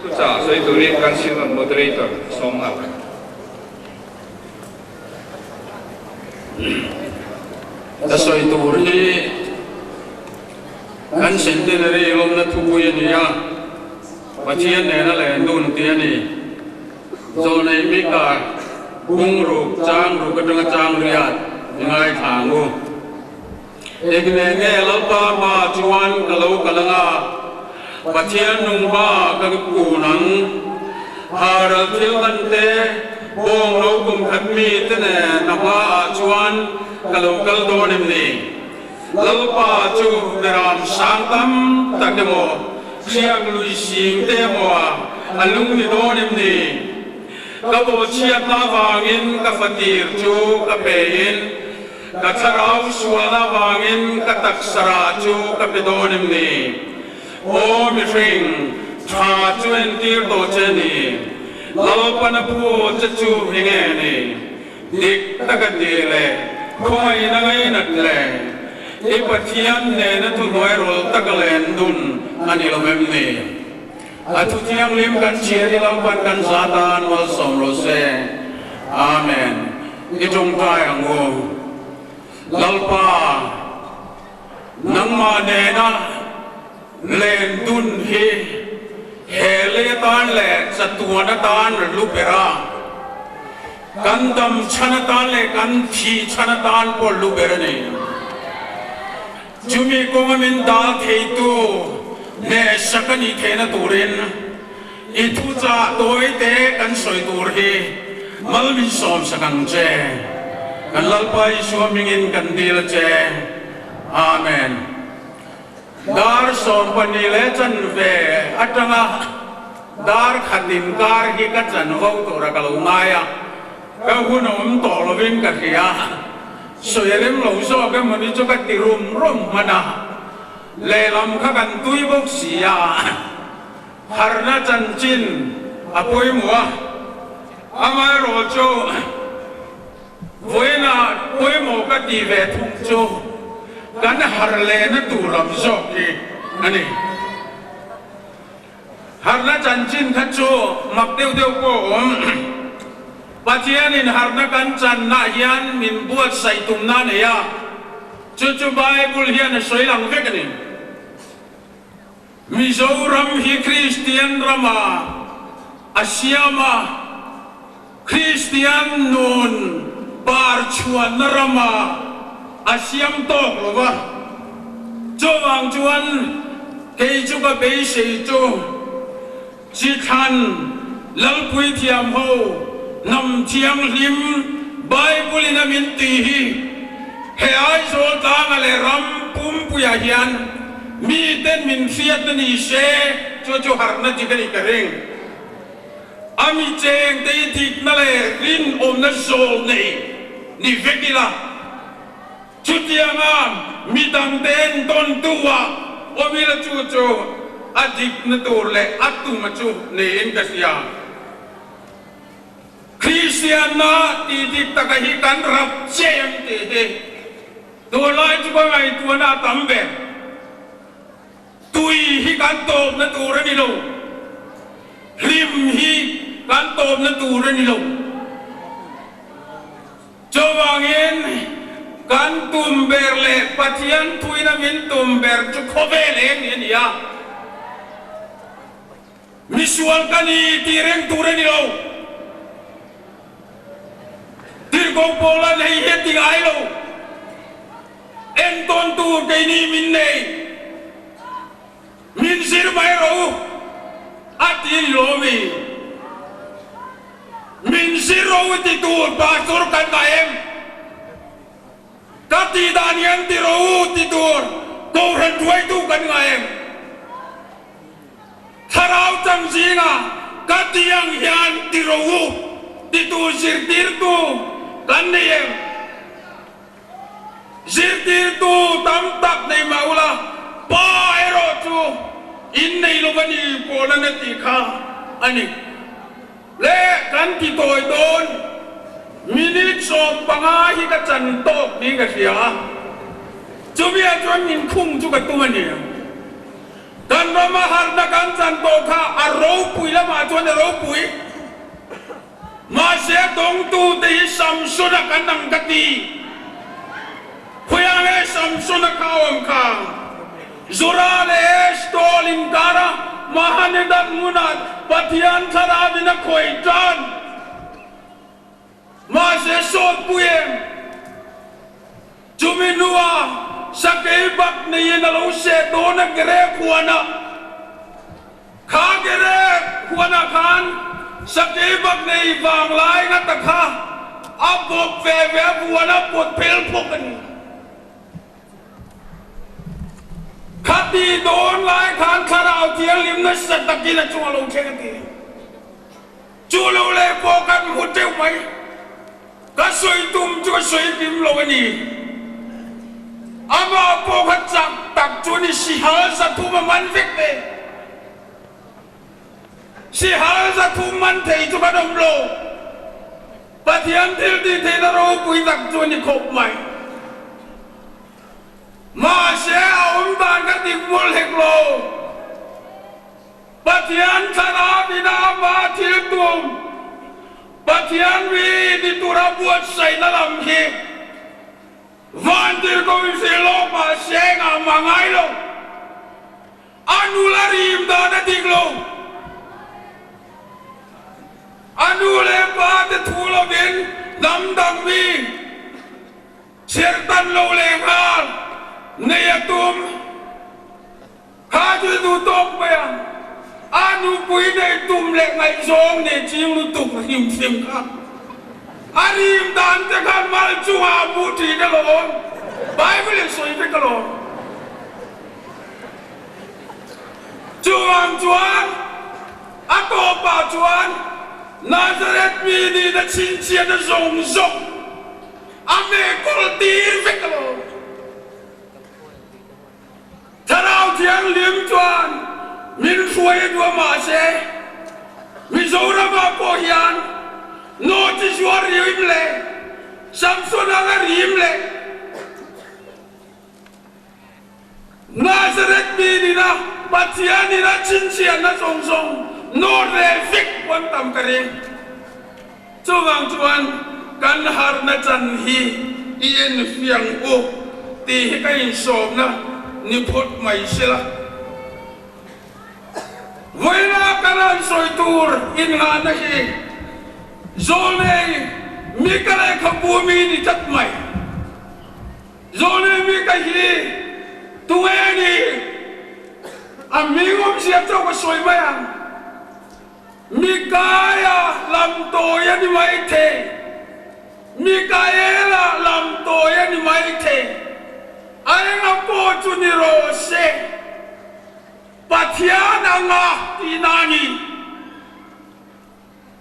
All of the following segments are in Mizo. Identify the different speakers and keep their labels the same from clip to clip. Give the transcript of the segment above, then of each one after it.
Speaker 1: Thuchah sawi turin kan Synod Moderator sawm nghal ang.
Speaker 2: Ka sawi tur hi kan Centenary lawmna thupui a ni a, Pathian nena len dun tih a ni. Zawlnei Mika bung ruk chang ruk atanga chang riat i ngaithla ang u. Eng nge Lalpa hma chuan ka lo kal anga, Pathian nung hma ka kun ang. Haral thil hman te, bawng lo kum khat mi te nen a hma ah chuan ka lo kal dawn em ni? Lalpa chu beram sang tam tak emaw, hriak lui sing te emaw ah a lung ni dawn em ni? Ka bawhchhiatna avangin ka fatir chu ka pe in, Ka thlarau sualna vangin ka taksa rah chu ka pe dawn em ni? Aw mihring, tha chu entir tawh che ni. Lalpana phu che chu hi nge ni? Dik taka ti leh khawngaihna ngainat le i Pathian nena thuhnuai rawl taka len dun a ni lo em ni? A thu thianghlim kan chhiar hi Lalpan kan za tan malsawm rawh se. Amen. I tawngtai ang u. Lalpa, nangmah nena len dun hi he lei atan leh chatuan atan lu ber a, kan dam chhan atan leh kan thih chhan atan pawh lu ber a ni. Chumi kawnga min dal theitu hnehsak a nih theihna turin i thuchah tawite kan sawi tur hi mal min sawmsak ang che. Kan Lalpa Isua hmingin kan dil a che. Amen. Dar 12 leh chanve atanga dar khat inkar hi ka chanvo tura ka lo ngai a, ka hun a awm tawh lovin ka hria. Sawi rem lo zawk emaw ni chu ka ti rum rum hman a, lehlam kha kan tui bawk si a, harna chanchin a pawimawh a, amaherawh chu vawiina pawimawh ka ti ve thung chu kan har lehna tur lam zawk hi a ni. Harna chanchin kha chu mak deuh deuh pawh a awm. Pathianin harna kan channa hian min buatsaih tumna a nei a, chu chu Bible hian a sawi lang vek a ni. Mizoram hi Kristian rama a siam a, Kristian nun par chhuanna rama a siam tawk lo va, chuvang chuan kei chu ka beisei chu chi thlan Lalpui thiam ho hnam thianghlim Bible in a min ti hi he Aizawl tlanga leh ram pumpuiah hian miten min hriatna ni se chu chu harhna dik a nih ka ring. A mi chengte i dikna leh rinawmna zawl nei ni vek ila, chutianga mi dangte'n tawntu-ah awm ila chu chu a dikna tur leh a tuma chu niin ka hria. Kristianna tih dik taka hi kan rap che em tih hi tunlai chu ka ngaihtuahna a tam ve. Tui hi kan tawpna tur a ni lo, hlim hi kan tawpna tur a ni lo. Chuvangin kan tum ber leh Pathian thuina min tum ber chu khawvel eng ni a ni a. Misual ka ni tih reng tur a ni lo. Tirhkoh Paula nei hi a ti ngai lo. Entawn tur keini min nei. Min zir mai rawh u, a ti ni lo mi? Min zir rawh u ti tur pastor kan ngah em? Ka tih dan hian ti rawh u ti tur kohhran hruaitu kan ngah em? Thlarau chang zingah ka tih ang hian ti rawh u ti tur zirtirtu kan nei em? Zirtirtu tam tak nei mah ula, Pa erawh chu in nei lo va ni Paula'n a tih kha a ni. Le kan ti tawi dawn, minute 15 hi ka chan tawk niin ka hria a, chumi ah chuan min khung chu ka tum a ni.
Speaker 3: Kan rama harhna kan chan tawh kha a ropui lamah chuan a ropui. Mahse dawngtute hi Samsona kan ang ka ti. Khawiah nge Samsona kha a awm kha? Zora leh Eshtaol inkara Mahanedan hmunah Pathian thlarauin a khawih tan. Mahse sawtpui em? Chumi hnuah sakei bak neiin a lo seh dawn a Gerek huanah. Kha Gerek huanah khan sakei bak nei vanglai ngata kha a bawp ve ve a huan a pawt phel phawk a ni. Khati dawn lai khan Thlarau Thianghlim nasa takin a chung a lo thleng a ti. Chu lo leh pawh kan hmu teuh mai. Ka sawi tum chu ka sawi kim lo a ni. Amah pawh kha chak tak chu ni sihal 300 a man vek ve. Sihal 300 man thei chu kan awm lo. Pathian thil tih theihna ropui tak chu a ni khawp mai. Mahse a awm dan ka dik mawlh hek lo. Pathian thlarau ina ama thil tum, Pathian mi ni tura buatsaihna lam hi Vantirhkoh in hrilh lawk mahse engah mah ngai lo. A nu la rim dan a dik lo. A nu leh pa te thu lovin hnam dang mi chhertan lo leh nghal nei a tum. Kha chu i duh tawk mai a, a nupui nei tum leh ngaihzawng nei ching lutuk hrim hrim kha a rim dan te khan mal chungah a hmuh thin alawm, Bible in sawi vek alawm. Chuvang chuan a tawpah chuan Nazareth mi nihna chhinchhiatna zawng zawng a mehkawl tir vek alawm. Thlarau Thianghlim chuan min hruai a duah mahse, Mizoramah pawh hian Nawti zuar rim leh Samson anga rim leh Nazareth mi nina Pathian ina chhinchhiahna zawng zawng nawr leh vek pawh an tam ka ring. Chuvang chuan kan harhna chan hi i enfiang u tih hi ka insawmna ni phawt mai sela. Vawiina kan han sawi tur innghahna hi Zawlnei Mika lehkhabu mi ni tlat mai. Zawlnei Mika hi tunge ni? A hming awmzia chauh ka sawi mai ang. Mikaia lam tawi a ni mai thei, Mikaela lam tawi a ni mai thei, a enga pawh chu ni rawh se, Pathian anga tihna a ni.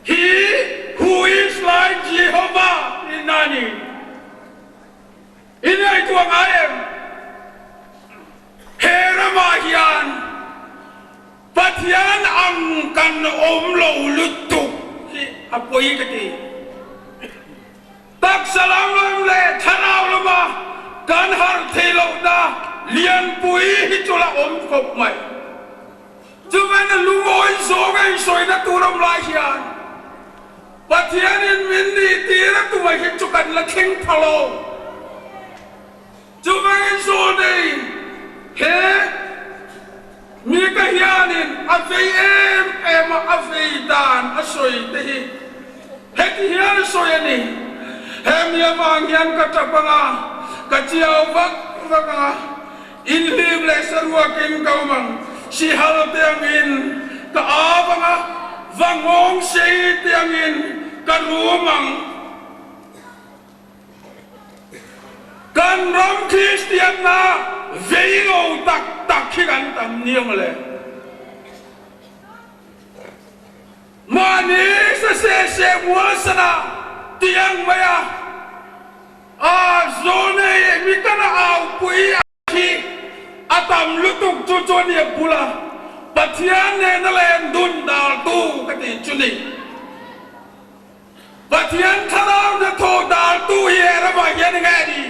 Speaker 3: He who is like Jehovah tihna a ni. I ngaihtuah ngai em? He ramah hian Pathian ang kan awm lo lutuk hi a pawi ka ti. Taksa lam lam leh thlarau lama kan harh theih lohna lianpui hi chu la awm khawp mai. Chuvain a lungawi zawng a insawina tur awm lai hian Pathianin min nih tir a tumah hi chu kan la thleng pha lo. Chuvangin Zawlnei he Mika hianin a vei em em a, a vei dan a sawi te hi heti hian a sawi a ni, He mi avang hian ka tap ang a, ka chiau vak vak ang a, inhlim leh saruakin ka awm ang, sihal te angin ka av ang a, va nghawng sei te angin ka rum ang. Kan ram Kristianna vei lo tak tak hi kan tam nia mawle. Mahni sa se se mual sana tih ang mai a, a zawlnei mi kan aupui a hi a tam lutuk chu chu a nia bula Pathian nena len dun daltu ka tih chu ni. Pathian thlarau hnathawh daltu hi he ramah hian eng nge a ni?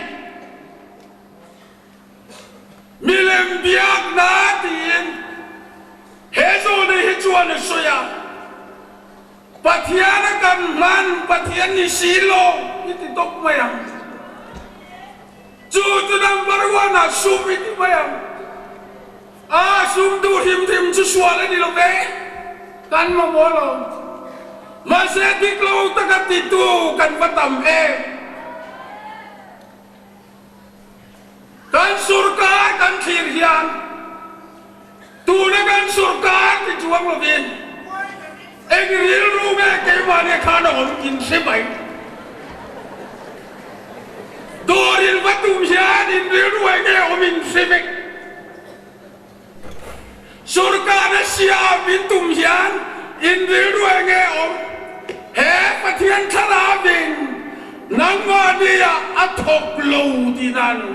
Speaker 3: Milem biakna tiin chuan a sawi a, Pathian a kan hman Pathian ni si lo i ti tawp mai ang. Chu chu number one ah sum i ti mai ang. A sum duh hrim hrim chu sual a ni lo ve, kan mamawh lo. Mahse dik lo taka titu kan va tam em. Kan sorkar kan thlir hian tuna kan sorkar ti chuang lovin eng rilru nge keimahni khan a awm in hre mai. Dawr in va tum hian in rilru eng nge awm in hre vek. Sorkarna siam in tum hian in rilru eng nge awm? He Pathian thlarauin nangmahni ah a thawk lo tihna a ni.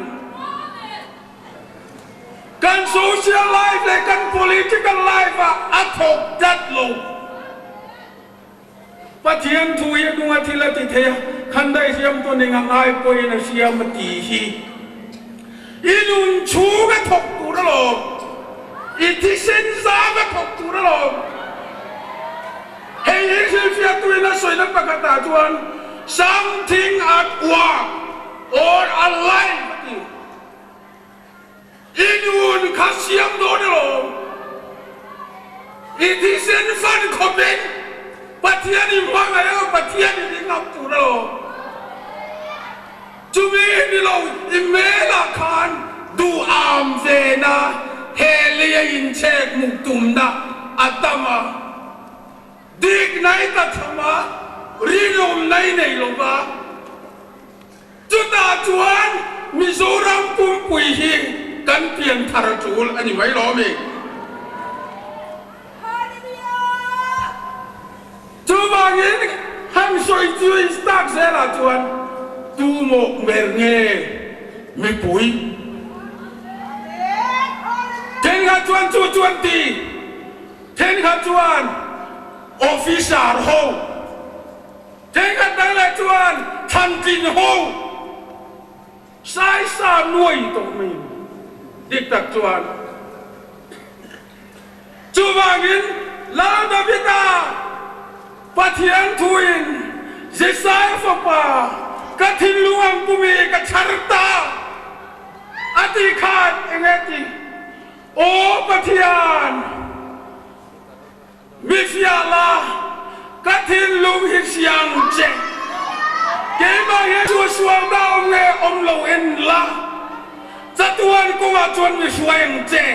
Speaker 3: Kan social life leh kan political life ah a thawk tlat lo. Pathian thu hi a hnunga thil a ti thei a, khandaih hriam tawn eng a ngai pawhin a hriam a ti hi. I nun chhung a thawk tur alawm, i thisen zam a thawk tur alawm. Hei hi hrilhfiahtuin a sawina pakhatah chuan something at work or alive a ti. I nun kha siam dawn alawm. I thisen fan khawpin Pathian i hmangaih a, Pathian i ring ngam tur alawm. Chumi ni lo i hmelah khan duham vena he lei a inchhek muk tumna a tam a. Dikna i ta tham a, rinawmna i nei lo va. Chutah chuan Mizoram pumpui hi kan pian thar a tul a ni mai lo ami? Chuvangin han sawi chu i start zelah chuan tu mawh ber nge mipui? Thenkhat chuan chu chu an ti, thenkhat chuan officer ho. Thenkhat dang leh chuan thlantlin ho saisa nuai tawh mai in dik tak chuan. Chuvangin Lal Davida Pathian thuin Jesai fapa ka thinlung ang pumi ka chhar ta a ti khan enge ti? Aw Pathian! Mi fiah la, ka thinlung hi hriang che. Keimah hian suahsual dah awm nge awm lo en la, chatuan kawngah chuan mi hruai ang che.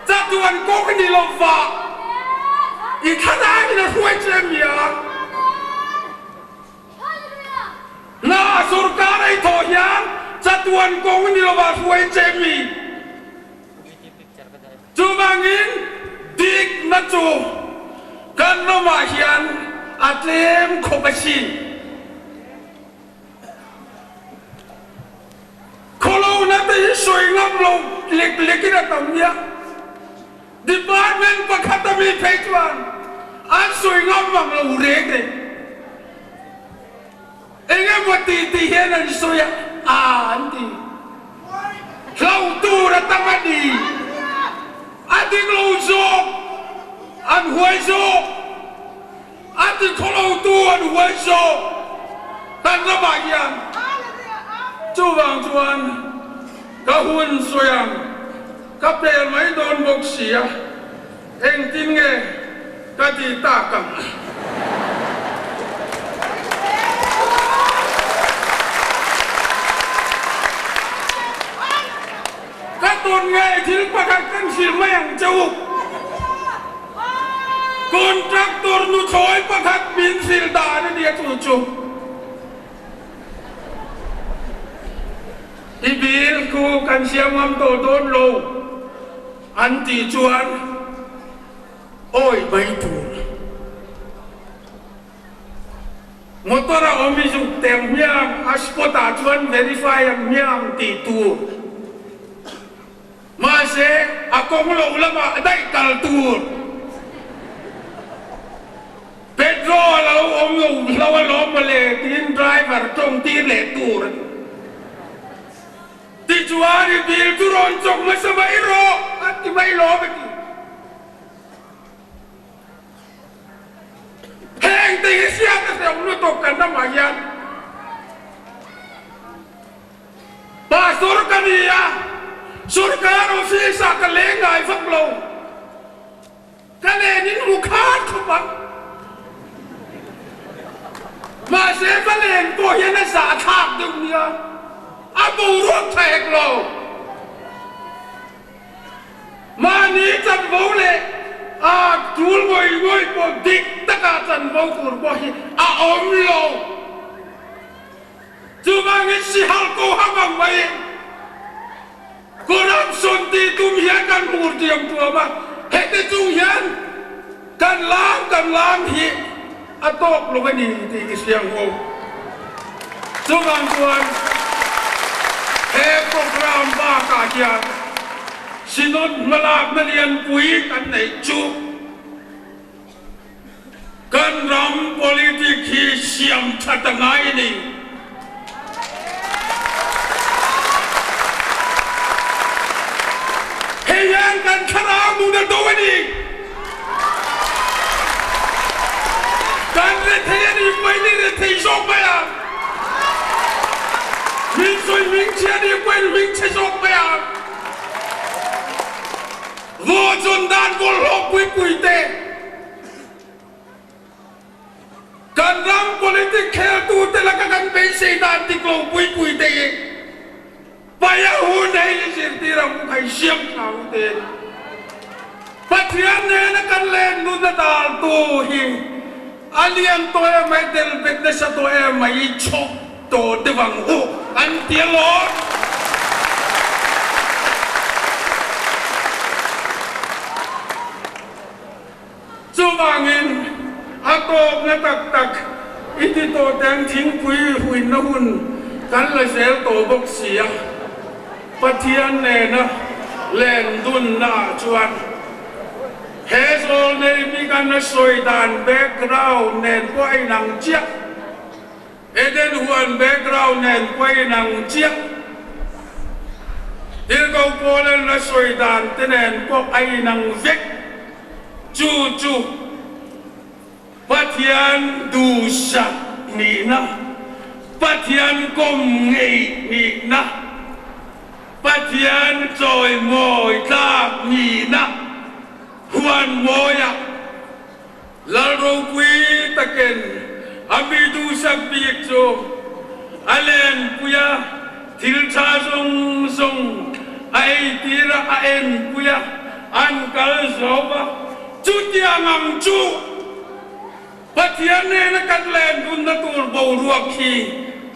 Speaker 3: Chatuan kawng ni lo va, i thlalaiin a hruai che nia. Hna sorkar ei thawh hian chatuan kawng ni lo va hruai che mi. Chuvangin dikna chu kan ramah hian a tlem khawp a si. Khawlohna te hi sawi ngam lo lek lekin a tam nia. Department pakhat a mi phei chuan an sawi ngam vang lo reng reng. Eng emaw ti ti hian an sawi a, a an ti. Hlo tur a tam a ni. A dik lo zawk an huai zawk. A ti khaw lo tu an huai zawk kan ramah hian. Chuvang chuan ka hun sawi ang ka pel mai dawn bawk si a. Engtin nge ka ti tak ang? Ka tawn ngei thil pakhat kan hrilh mai ang che u. Contractor nuthlawi pakhat min hrilh dan a nia chu chu. I bill khu kan siam ngam tawh dawn lo. An tih chuan awi mai tur. Motor a awm i zuk teng hmiang a spot ah chuan verify ang hmiang tih tur. Mahse a kawng lo lamah daih kal tur. Petrol a lo awm lo hlo alawm mawle tiin driver tawng tir leh tur a ti. Tichuan i bill chu rawn chawk hmasa mai rawh a ti mai lawm a ti. reuh lutuk kan ramah hian. Pastor ka ni a, sorkar office ah ka leng ngai vak lo. Ka len in hmu khar khawp ang. Mahse va len pawh hian a zahthlak deuh nia, a boruak tha hek lo. Mahni chanvo leh a tul ngawih ngawih pawh dik taka chanvo tur pawh hi a awm lo. Chuvangin sihal ko hang ang mai corruption tih tum hian kan hmur diam tuam a, heti chung hian kan lam kan lam hi a tawk lo a ni tih i hria ang u. Chuvang chuan he program bakah hian Synod hmalakna lianpui kan neih chu, Kan ram politic hi siam that a ngai a ni. Hei hian kan thlarau nun a do a ni. Kan rethei a ni pahin i rethei zawk mai ang. Min sawi hmingchhia a ni pahin hmingchhe zawk mai ang. Vaw chun dan bawlhhlawh pui pui te, kan ram politic kheltu te laka kan beisei dan dik lo pui pui te hi paia hun hei i zirtir ang u khai siam thla u te a ni. Pathian nena kan len nun a dal tu hi a lian tawh em mai, tel bet nasa tawh em mai i chhawk tawh deuh ang u an ti alawm. Chuvangin a tawpna tak tak i ti tawh teng thingpui huinna hun kan la zel tawh bawk si a, Pathian nena len dunna ah chuan he zawl nei mi kan la sawi dan background nen pawh a inang chiah. Eden huan background nen pawh inang chiah. Thil ko Poland a sawi dan te nen pawh a inang vek. Chu chu Pathian duhsak nihna, Pathian kawm ngeih nihna, Pathian chawimawi tlak nihna huan mawiah Lal ropui takin a mi duhsak bik chu a lenpui a, thil tha zawng zawng a eitir a, a enpui a, an kal zo va. Chutiang ang chu Pathian nena kan len dunna tur boruak hi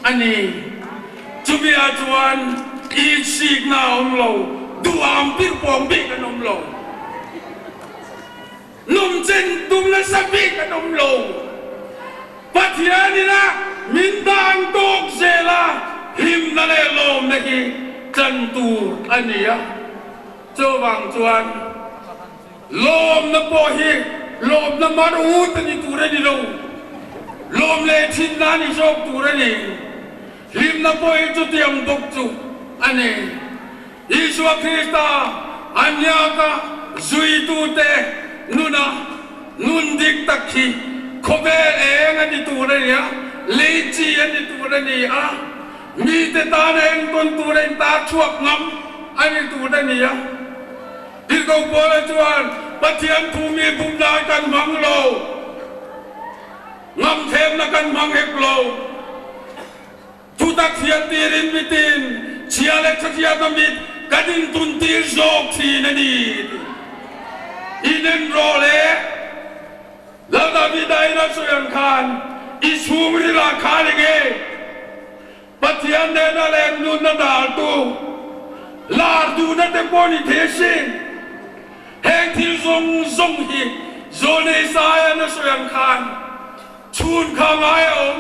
Speaker 3: a ni. Chumi-ah chuan itsikna a awm lo, duham pir pawng bik an awm lo. Lungchen tum nasa bik an awm lo. Pathian ina min dan tawk zel a, hlimna leh lawmna hi chan tur a ni a. Chuvang chuan lawmna pawh hi lawmna mar ut a ni tur a ni lo, lawm leh thinna a ni zawk tur a ni. Hlimna pawh hi chutiang bawk chu a ni. Isua Krista a niaka zuitute nuna nun dik tak hi khawvel eng a ni tur a ni a, lei chi a ni tur a ni a, mite tana entawn tura intar chhuak ngam a ni tur a ni a. Tirhkoh Paula chuan, Pathian thu mi bum nan kan hmang lo, ngamthlemna kan hmang hek lo. Thutak thiantirin mitin chhia leh thathiatna mit kan intuntir zawk thin a ni ti inen rawh le. Lal Davida in a sawi ang khan i chhungril ah khan enge Pathian nena leng nunna daltu lar duhna te pawh ni thei asin. Heng thil zawng zawng hi Zawlnei Isaiah a sawi ang khan Chhun kha ngai a awm,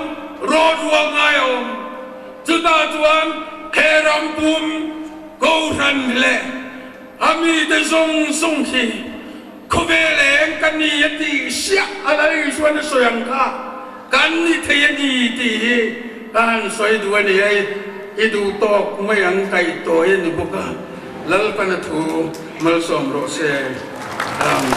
Speaker 3: rawt ruak ngai a awm. Chutah chuan he ram pum Kohhran leh a mite zawng zawng hi khawvel eng ka ni a tih siah a Lal Isuan a sawi ang kha kan ni thei a ni tih hi ka han sawi duh a ni. Hei i duh tawk mai ang kaih tawi a ni bawk a, Lalpana thu malsawm rawh se. Amen.